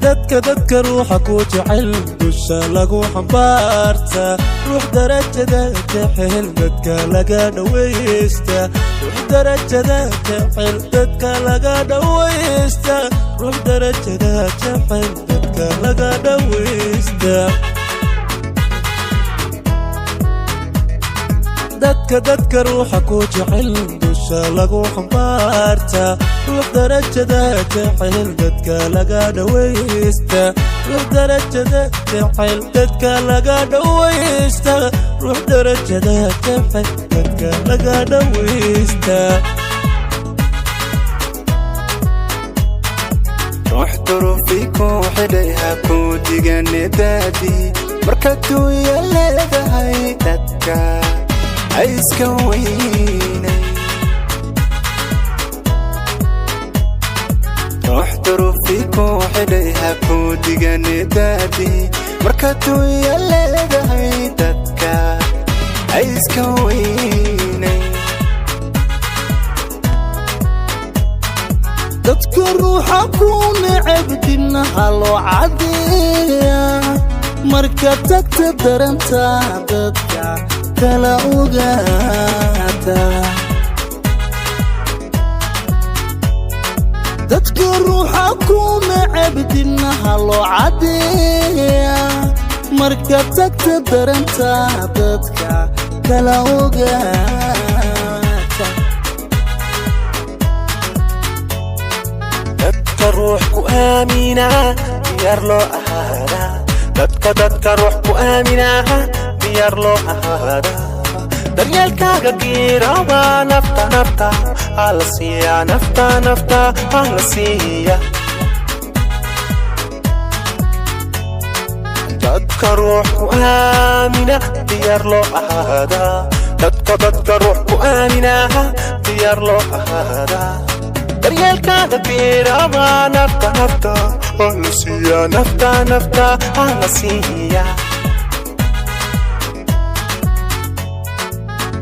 Dadka dadka ruuxa ku jecel dusha lagu xambaarta, ruux darajada jecel dadka laga dhawaysta, ruux darajada jecel dadka laga dhawaysta, ruux darajada jecel dadka laga dhawaysta. Dadka dadka ruuxa ku jecel dusha lagu xambaarta, ruux darajada jecel dadka laga dhawaysta, ruux darajada jecel dadka laga dhawaysta, ruux darajada jecel dadka laga dhawaysta. Ruux duruufii kuu xidhay ha kuu diganedaadii, markaad duunya leedahay dadka hayska weynay. Ruux duruufii kuu xidhay ha kuu diganedaadii, markaad duunya leedahay dadka hayska weynay. Dadka ruuxa ku neceb dibnaha loo cadeeya, marka tagta daranta dadka kala ogaata. Dadka ruuxa ku neceb dibnaha loo cadeeya, marka tagta daranta dadka kala ogaata. Dadka ruux ku aaminaa diyaar loo ahaadaa, dadka dadka ruux ku aaminaa diyaar loo ahaadaa, daryeelkaaga giiraba nafta nafta hala siiya, nafta nafta hala siiya. Dadka ruux ku aamina diyaar loo ahaadaa, dadka dadka ruux ku aaminaa diyaar loo ahaadaa, daryeelkaaga giiraba nafta nafta hala siiya, nafta nafta hala siiya.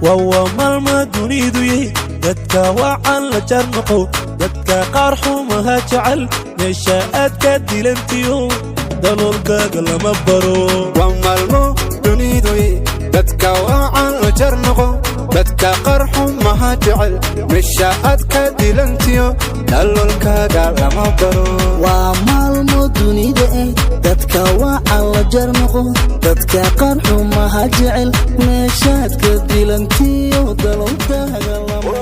Waa maalma duniduye, dadka wacan la jar noqo, dadka qaar xumaha jecel meesha aad ka dilantiyo daloolkaaga lama baro. Waa maalmo duniduy, dadka wacan la jar noqo, dadka qaar xumaha jecel meesha aad ka dilantiyo daloolkaaga lama baro. Waa maalmo dunida eh, dadka wacan la jar noqo, dadka qaar xumaha jecel meeshaad ka dilantiyo daloolkaaga lama